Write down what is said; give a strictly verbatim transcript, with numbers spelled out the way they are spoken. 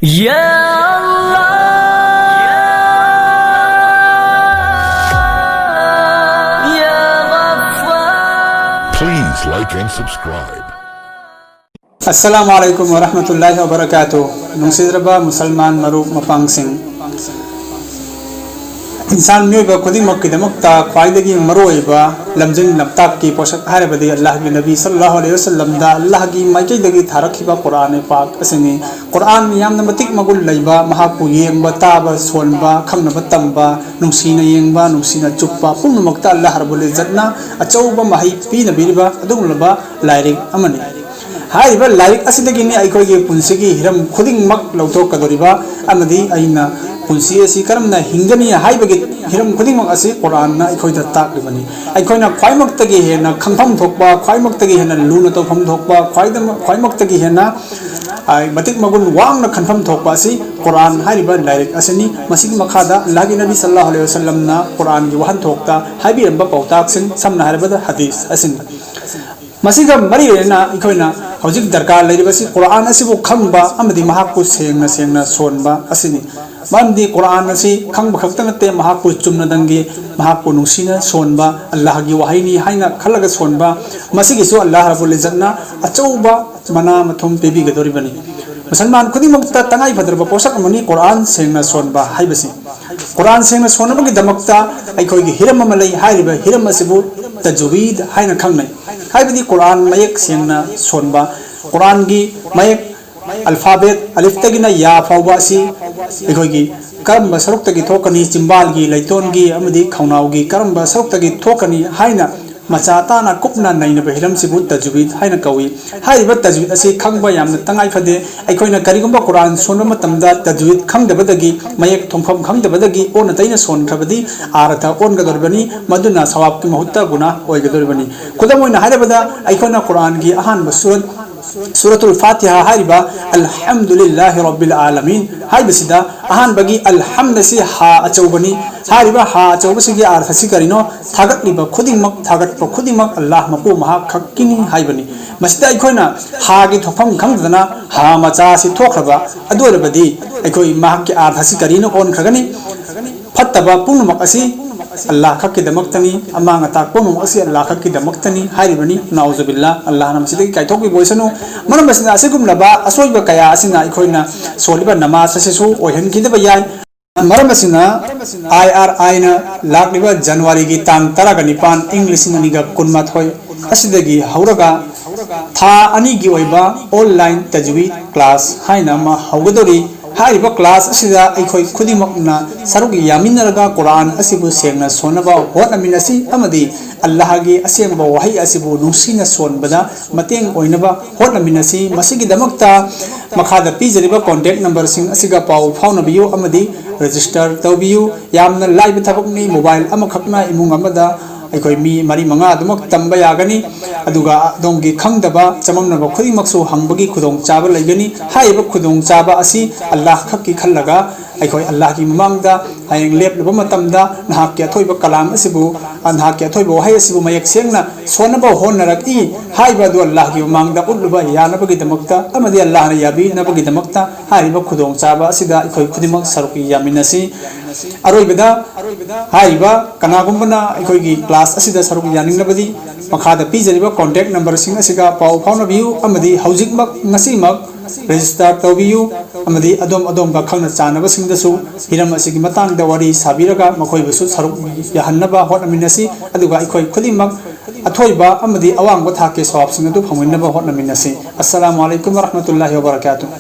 يا الله، يا غفار. Please like and subscribe. Assalamu alaikum wa rahmatullahi wa barakatuh. ꯅꯨꯡꯁꯤꯖꯔꯕ ꯃꯨꯁꯜꯃꯥꯟ ꯃꯔꯨꯞ ꯃꯄꯥꯡꯁꯤꯡ, ꯏꯟꯁꯥꯟ ꯃꯤꯑꯣꯏꯕ ꯈꯨꯗꯤꯡꯃꯛꯀꯤꯗꯃꯛꯇ ꯈ꯭ꯋꯥꯏꯗꯒꯤ ꯃꯔꯨꯑꯣꯏꯕ ꯂꯝꯖꯤꯡ ꯂꯝꯇꯥꯛꯀꯤ ꯄꯣꯠꯁꯛ ꯍꯥꯏꯔꯕꯗꯤ ꯑꯜꯂꯥꯍꯒꯤ ꯅꯕꯤ ꯁꯜꯂꯜꯂꯥꯍꯨ ꯑꯂꯩꯍꯤ ꯋꯁꯜꯂꯝꯗ ꯑꯜꯂꯥꯍꯒꯤ ꯃꯥꯏꯀꯩꯗꯒꯤ ꯊꯥꯔꯛꯈꯤꯕ ꯀꯨꯔꯥꯟ ꯄꯥꯛ ꯑꯁꯤꯅꯤ꯫ ꯀꯨꯔꯥꯟ ꯌꯥꯝꯅ ꯃꯇꯤꯛ ꯃꯒꯨꯟ ꯂꯩꯕ, ꯃꯍꯥꯛꯄꯨ ꯌꯦꯡꯕ, ꯇꯥꯕ, ꯁꯣꯟꯕ, ꯈꯪꯅꯕ ꯇꯝꯕ, ꯅꯨꯡꯁꯤꯅ ꯌꯦꯡꯕ, ꯅꯨꯡꯁꯤꯅ ꯆꯨꯞꯄ ꯄꯨꯝꯅꯃꯛꯇ ꯑꯜꯂꯥꯍ ꯔꯕꯨꯜ ꯏꯖꯠꯅ ꯑꯆꯧꯕ ꯃꯍꯩ ꯄꯤꯅꯕꯤꯔꯤꯕ ꯑꯗꯨꯒꯨꯝꯂꯕ ꯂꯥꯏꯔꯤꯛ ꯑꯃꯅꯤ꯫ ꯍꯥꯏꯔꯤꯕ ꯂꯥꯏꯔꯤꯛ ꯑꯁꯤꯗꯒꯤꯅꯤ ꯑꯩꯈꯣꯏꯒꯤ ꯄꯨꯟꯁꯤꯒꯤ ꯍꯤꯔꯝ ꯈꯨꯗꯤꯡꯃꯛ ꯂꯧꯊꯣꯛꯀꯗꯧꯔꯤꯕ ꯑꯃꯗꯤ ꯑꯩꯅ ꯄꯨꯟꯁꯤ ꯑꯁꯤ ꯀꯔꯝꯅ ꯍꯤꯡꯒꯅꯤ ꯍꯥꯏꯕꯒꯤ ꯍꯤꯔꯝ ꯈꯨꯗꯤꯡꯃꯛ ꯑꯁꯤ ꯀꯨꯔꯥꯟꯅ ꯑꯩꯈꯣꯏꯗ ꯇꯥꯛꯂꯤꯕꯅꯤ꯫ ꯑꯩꯈꯣꯏꯅ ꯈ꯭ꯋꯥꯏꯃꯛꯇꯒꯤ ꯍꯦꯟꯅ ꯈꯪꯐꯝ ꯊꯣꯛꯄ, ꯈ꯭ꯋꯥꯏꯃꯛꯇꯒꯤ ꯍꯦꯟꯅ ꯂꯨꯅ ꯇꯧꯐꯝ ꯊꯣꯛꯄ, ꯈ꯭ꯋꯥꯏꯗꯃꯛ-, ꯈ꯭ꯋꯥꯏꯃꯛꯇꯒꯤ ꯍꯦꯟꯅ, ꯑ, ꯃꯇꯤꯛ ꯃꯒꯨꯟ ꯋꯥꯡꯅ ꯈꯟꯐꯝ ꯊꯣꯛꯄ ꯑꯁꯤ ꯀꯨꯔꯥꯟ ꯍꯥꯏꯔꯤꯕ ꯂꯥꯏꯔꯤꯛ ꯑꯁꯤꯅꯤ꯫ ꯃꯁꯤꯒꯤ ꯃꯈꯥꯗ ꯑꯜꯂꯥꯍꯒꯤ ꯅꯕꯤ ꯁꯜꯂꯜꯂꯥꯍꯨ ꯑꯂꯩꯍꯤ ꯋꯁꯜꯂꯝꯅ ꯀꯨꯔꯥꯟꯒꯤ ꯋꯥꯍꯟꯊꯣꯛꯇ ꯍꯥꯏꯕꯤꯔꯝꯕ ꯄꯥꯎꯇꯥꯛꯁꯤꯡ, ꯁꯝꯅ ꯍꯥꯏꯔꯕꯗ ꯍꯗꯤꯁ ꯑꯁꯤꯅꯤ꯫ ꯃꯁꯤꯒ ꯃꯔꯤ ꯂꯩꯅꯅ ꯑꯩꯈꯣꯏꯅ ꯍꯧꯖꯤꯛ ꯗꯔꯀꯥꯔ ꯂꯩꯔꯤꯕꯁꯤ ꯀꯨꯔꯥꯟ ꯑꯁꯤꯕꯨ ꯈꯪꯕ ꯑꯃꯗꯤ ꯃꯍꯥꯛꯄꯨ ꯁꯦꯡꯅ ꯁꯦꯡꯅ ꯁꯣꯟꯕ ꯑꯁꯤꯅꯤ꯫ ꯃꯔꯝꯗꯤ ꯀꯨꯔꯥꯟ ꯑꯁꯤ ꯈꯪꯕ ꯈꯛꯇ ꯅꯠꯇꯦ, ꯃꯍꯥꯛꯄꯨ ꯆꯨꯝꯅꯗꯪꯒꯤ, ꯃꯍꯥꯛꯄꯨ ꯅꯨꯡꯁꯤꯅ ꯁꯣꯟꯕ, ꯑꯜꯂꯥꯍꯒꯤ ꯋꯥꯍꯩꯅꯤ ꯍꯥꯏꯅ ꯈꯜꯂꯒ ꯁꯣꯟꯕ, ꯃꯁꯤꯒꯤꯁꯨ ꯑꯜꯂꯥꯍ ꯔꯕꯨꯜ ꯏꯖꯠꯅ ꯑꯆꯧꯕ ꯃꯅꯥ ꯃꯊꯨꯝ ꯄꯤꯕꯤꯒꯗꯧꯔꯤꯕꯅꯤ꯫ ꯃꯨꯁꯜꯃꯥꯟ ꯈꯨꯗꯤꯡꯃꯛꯇ ꯇꯉꯥꯏ ꯐꯗ꯭ꯔꯕ ꯄꯣꯠꯁꯛ ꯑꯃꯅꯤ ꯀꯨꯔꯥꯟ ꯁꯦꯡꯅ ꯁꯣꯟꯕ ꯍꯥꯏꯕꯁꯤ꯫ ꯀꯨꯔꯥꯟ ꯁꯦꯡꯅ ꯁꯣꯟꯅꯕꯒꯤꯗꯃꯛꯇ ꯑꯩꯈꯣꯏꯒꯤ ꯍꯤꯔꯝ ꯑꯃ ꯂꯩ, ꯍꯥꯏꯔꯤꯕ ꯍꯤꯔꯝ ꯑꯁꯤꯕꯨ ꯇꯖꯋꯤꯗ ꯍꯥꯏꯅ ꯈꯪꯅꯩ꯫ ꯍꯥꯏꯕꯗꯤ ꯀꯨꯔꯥꯟ ꯃꯌꯦꯛ ꯁꯦꯡꯅ ꯁꯣꯟꯕ, ꯀꯨꯔꯥꯟꯒꯤ ꯃꯌꯦꯛ ꯑꯜꯐꯥꯕꯦꯠ ꯑꯂꯤꯐꯇꯒꯤꯅ ꯌꯥ ꯐꯥꯎꯕ ꯑꯁꯤ ꯑꯩꯈꯣꯏꯒꯤ ꯀꯔꯝꯕ ꯁꯔꯨꯛꯇꯒꯤ ꯊꯣꯛꯀꯅꯤ, ꯆꯤꯝꯕꯥꯜꯒꯤ, ꯂꯩꯇꯣꯟꯒꯤ ꯑꯃꯗꯤ ꯈꯧꯅꯥꯎꯒꯤ ꯀꯔꯝꯕ ꯁꯔꯨꯛꯇꯒꯤ ꯊꯣꯛꯀꯅꯤ ꯍꯥꯏꯅ ꯃꯆꯥ ꯇꯥꯅ ꯀꯨꯞꯅ ꯅꯩꯅꯕ ꯍꯤꯔꯝꯁꯤꯕꯨ ꯇꯖꯋꯤꯗ ꯍꯥꯏꯅ ꯀꯧꯏ꯫ ꯍꯥꯏꯔꯤꯕ ꯇꯖꯋꯤꯗ ꯑꯁꯤ ꯈꯪꯕ ꯌꯥꯝꯅ ꯇꯉꯥꯏ ꯐꯗꯦ꯫ ꯑꯩꯈꯣꯏꯅ ꯀꯔꯤꯒꯨꯝꯕ ꯀꯨꯔꯥꯟ ꯁꯣꯟꯕ ꯃꯇꯝꯗ ꯇꯖꯋꯤꯗ ꯈꯪꯗꯕꯗꯒꯤ, ꯃꯌꯦꯛ ꯊꯣꯡꯐꯝ ꯈꯪꯗꯕꯗꯒꯤ ꯑꯣꯟꯅ ꯇꯩꯅ ꯁꯣꯟꯈ꯭ꯔꯕꯗꯤ ꯑꯥꯔꯊ ꯑꯣꯟꯒꯗꯧꯔꯤꯕꯅꯤ, ꯃꯗꯨꯅ ꯁꯋꯥꯕꯀꯤ ꯃꯍꯨꯠꯇ ꯒꯨꯅꯥ ꯑꯣꯏꯒꯗꯧꯔꯤꯕꯅꯤ꯫ ꯈꯨꯗꯝ ꯑꯣꯏꯅ ꯍꯥꯏꯔꯕꯗ, ꯑꯩꯈꯣꯏꯅ ꯀꯨꯔꯥꯟꯒꯤ ꯑꯍꯥꯟꯕ ꯁꯨꯔꯠ ꯁꯨꯔꯥꯇꯨꯜ ꯐꯥꯇꯤꯍꯥ ꯍꯥꯏꯔꯤꯕ ꯑꯜꯍꯝꯗꯨꯂꯤꯜꯂꯥꯍꯤ ꯔꯕꯤꯜ ꯑꯥꯂꯃꯤꯟ ꯍꯥꯏꯕꯁꯤꯗ ꯑꯍꯥꯟꯕꯒꯤ ꯑꯜꯍꯝꯗ ꯑꯁꯤ ꯍꯥ ꯑꯆꯧꯕꯅꯤ꯫ ꯍꯥꯏꯔꯤꯕ ꯍꯥ ꯑꯆꯧꯕꯁꯤꯒꯤ ꯑꯔꯊ ꯑꯁꯤ ꯀꯔꯤꯅꯣ? ꯊꯥꯒꯠꯂꯤꯕ ꯈꯨꯗꯤꯡꯃꯛ, ꯊꯥꯒꯠꯄ ꯈꯨꯗꯤꯡꯃꯛ ꯑꯜꯂꯥꯍ ꯃꯄꯨ ꯃꯍꯥꯛ ꯈꯛꯀꯤꯅꯤ ꯍꯥꯏꯕꯅꯤ꯫ ꯃꯁꯤꯗ ꯑꯩꯈꯣꯏꯅ ꯍꯥꯒꯤ ꯊꯣꯛꯐꯝ ꯈꯪꯗꯗꯅ ꯍꯥ ꯃꯆꯥ ꯑꯁꯤ ꯊꯣꯛꯈ꯭ꯔꯕ ꯑꯗꯨ ꯑꯣꯏꯔꯕꯗꯤ ꯑꯩꯈꯣꯏ ꯃꯍꯥꯛꯀꯤ ꯑꯔꯊ ꯑꯁꯤ ꯀꯔꯤꯅꯣ ꯑꯣꯟꯈ꯭ꯔꯒꯅꯤ? ꯐꯠꯇꯕ ꯄꯨꯝꯅꯃꯛ ꯑꯁꯤ ꯑꯜꯂꯥꯍ ꯈꯛꯀꯤꯗꯃꯛꯇꯅꯤ, ꯑꯃꯥꯡ ꯑꯇꯥ ꯄꯨꯝꯅꯃꯛ ꯑꯁꯤ ꯑꯜꯂꯥꯍ ꯈꯛꯀꯤꯗꯃꯛꯇꯅꯤ ꯍꯥꯏꯔꯤꯕꯅꯤ꯫ ꯅꯥꯎꯖꯨꯕꯤꯜꯂꯥ, ꯑꯜꯂꯥꯍꯅ ꯃꯁꯤꯗꯒꯤ ꯀꯥꯏꯊꯣꯛꯄꯤꯕ ꯑꯣꯏꯁꯅꯨ꯫ ꯃꯔꯝ ꯑꯁꯤꯅ, ꯑꯁꯤꯒꯨꯝꯂꯕ ꯑꯁꯣꯏꯕ ꯀꯌꯥ ꯑꯁꯤꯅ ꯑꯩꯈꯣꯏꯅ ꯁꯣꯜꯂꯤꯕ ꯅꯃꯥꯖ ꯑꯁꯤꯁꯨ ꯑꯣꯏꯍꯟꯈꯤꯗꯕ ꯌꯥꯏ꯫ ꯃꯔꯝ ꯑꯁꯤꯅ, ꯑꯥꯏ ꯑꯥꯔ ꯑꯥꯏꯅ ꯂꯥꯛꯂꯤꯕ ꯖꯅꯋꯥꯔꯤꯒꯤ ꯇꯥꯡ ꯇꯔꯥꯒ ꯅꯤꯄꯥꯟ, ꯏꯪ ꯂꯤꯁꯤꯡ ꯑꯅꯤꯒ ꯀꯨꯟꯃꯥꯊꯣꯏ ꯑꯁꯤꯗꯒꯤ ꯍꯧꯔꯒ ꯊꯥ ꯑꯅꯤꯒꯤ ꯑꯣꯏꯕ ꯑꯣꯟꯂꯥꯏꯟ ꯇꯖꯋꯤꯗ ꯀ꯭ꯂꯥꯁ ꯍꯥꯏꯅ ꯑꯃ ꯍꯧꯒꯗꯧꯔꯤ꯫ ꯍꯥꯏꯔꯤꯕ ꯀ꯭ꯂꯥꯁ ꯑꯁꯤꯗ ꯑꯩꯈꯣꯏ ꯈꯨꯗꯤꯡꯃꯛꯅ ꯁꯔꯨꯛ ꯌꯥꯃꯤꯟꯅꯔꯒ ꯀꯨꯔꯥꯟ ꯑꯁꯤꯕꯨ ꯁꯦꯡꯅ ꯁꯣꯟꯅꯕ ꯍꯣꯠꯅꯃꯤꯟꯅꯁꯤ ꯑꯃꯗꯤ ꯑꯜꯂꯥꯍꯒꯤ ꯑꯁꯦꯡꯕ ꯋꯥꯍꯩ ꯑꯁꯤꯕꯨ ꯅꯨꯡꯁꯤꯅ ꯁꯣꯟꯕꯗ ꯃꯇꯦꯡ ꯑꯣꯏꯅꯕ ꯍꯣꯠꯅꯃꯤꯟꯅꯁꯤ꯫ ꯃꯁꯤꯒꯤꯗꯃꯛꯇ ꯃꯈꯥꯗ ꯄꯤꯖꯔꯤꯕ ꯀꯣꯟꯇꯦꯛ ꯅꯝꯕꯔꯁꯤꯡ ꯑꯁꯤꯒ ꯄꯥꯎ ꯐꯥꯎꯅꯕꯤꯌꯨ ꯑꯃꯗꯤ ꯔꯦꯖꯤꯁꯇꯔ ꯇꯧꯕꯤꯌꯨ꯫ ꯌꯥꯝꯅ ꯂꯥꯏꯕ ꯊꯕꯛꯅꯤ꯫ ꯃꯣꯕꯥꯏꯜ ꯑꯃꯈꯛꯅ ꯏꯃꯨꯡ ꯑꯃꯗ ꯑꯩꯈꯣꯏ ꯃꯤ ꯃꯔꯤ ꯃꯉꯥ ꯑꯗꯨꯃꯛ ꯇꯝꯕ ꯌꯥꯒꯅꯤ꯫ ꯑꯗꯨꯒ ꯑꯗꯣꯝꯒꯤ ꯈꯪꯗꯕ, ꯆꯃꯝꯅꯕ ꯈꯨꯗꯤꯡꯃꯛꯁꯨ ꯍꯪꯕꯒꯤ ꯈꯨꯗꯣꯡꯆꯥꯕ ꯂꯩꯒꯅꯤ꯫ ꯍꯥꯏꯔꯤꯕ ꯈꯨꯗꯣꯡꯆꯥꯕ ꯑꯁꯤ ꯑꯜꯂꯥꯍ ꯈꯛꯀꯤ ꯈꯜꯂꯒ ꯑꯩꯈꯣꯏ ꯑꯜꯂꯥꯍꯒꯤ ꯃꯃꯥꯡꯗ ꯍꯌꯦꯡ ꯂꯦꯞꯂꯨꯕ ꯃꯇꯝꯗ ꯅꯍꯥꯛꯀꯤ ꯑꯊꯣꯏꯕ ꯀꯂꯥꯝ ꯑꯁꯤꯕꯨ, ꯅꯍꯥꯛꯀꯤ ꯑꯊꯣꯏꯕ ꯋꯥꯍꯩ ꯑꯁꯤꯕꯨ ꯃꯌꯦꯛ ꯁꯦꯡꯅ ꯁꯣꯟꯅꯕ ꯍꯣꯠꯅꯔꯛꯏ ꯍꯥꯏꯕ ꯑꯗꯨ ꯑꯜꯂꯥꯍꯒꯤ ꯃꯃꯥꯡꯗ ꯎꯠꯂꯨꯕ ꯌꯥꯅꯕꯒꯤꯗꯃꯛꯇ ꯑꯃꯗꯤ ꯑꯜꯂꯥꯍꯅ ꯌꯥꯕꯤꯅꯕꯒꯤꯗꯃꯛꯇ ꯍꯥꯏꯔꯤꯕ ꯈꯨꯗꯣꯡꯆꯥꯕ ꯑꯁꯤꯗ ꯑꯩꯈꯣꯏ ꯈꯨꯗꯤꯡꯃꯛ ꯁꯔꯨꯛ ꯌꯥꯃꯤꯟꯅꯁꯤ꯫ ꯑꯔꯣꯏꯕꯗ ꯍꯥꯏꯔꯤꯕ ꯀꯅꯥꯒꯨꯝꯕꯅ ꯑꯩꯈꯣꯏꯒꯤ ꯀ꯭ꯂꯥꯁ ꯑꯁꯤꯗ ꯁꯔꯨꯛ ꯌꯥꯅꯤꯡꯂꯕꯗꯤ ꯃꯈꯥꯗ ꯄꯤꯖꯔꯤꯕ ꯀꯣꯟꯇꯦꯛ ꯅꯝꯕꯔꯁꯤꯡ ꯑꯁꯤꯒ ꯄꯥꯎ ꯐꯥꯎꯅꯕꯤꯌꯨ ꯑꯃꯗꯤ ꯍꯧꯖꯤꯛꯃꯛ, ꯉꯁꯤꯃꯛ ꯔꯦꯖꯤꯁꯇꯥꯔ ꯇꯧꯕꯤꯌꯨ ꯑꯃꯗꯤ ꯑꯗꯣꯝ ꯑꯗꯣꯝꯒ ꯈꯪꯅ ꯆꯥꯟꯅꯕꯁꯤꯡꯗꯁꯨ ꯍꯤꯔꯝ ꯑꯁꯤꯒꯤ ꯃꯇꯥꯡꯗ ꯋꯥꯔꯤ ꯁꯥꯕꯤꯔꯒ ꯃꯈꯣꯏꯕꯨꯁꯨ ꯁꯔꯨꯛ ꯌꯥꯍꯟꯅꯕ ꯍꯣꯠꯅꯃꯤꯟꯅꯁꯤ꯫ ꯑꯗꯨꯒ ꯑꯩꯈꯣꯏ ꯈꯨꯗꯤꯡꯃꯛ ꯑꯊꯣꯏꯕ ꯑꯃꯗꯤ ꯑꯋꯥꯡꯕ ꯊꯥꯛꯀꯤ ꯁꯋꯥꯕꯁꯤꯡ ꯑꯗꯨ ꯐꯪꯃꯤꯟꯅꯕ ꯍꯣꯠꯅꯃꯤꯟꯅꯁꯤ꯫ ꯑꯁꯁꯂꯥꯃꯨ ꯑꯂꯥꯏꯀꯨꯝ ꯋꯔꯍꯃꯇꯨꯜꯂꯥꯍꯤ ꯋꯕꯔꯀꯥꯇꯨꯍ꯫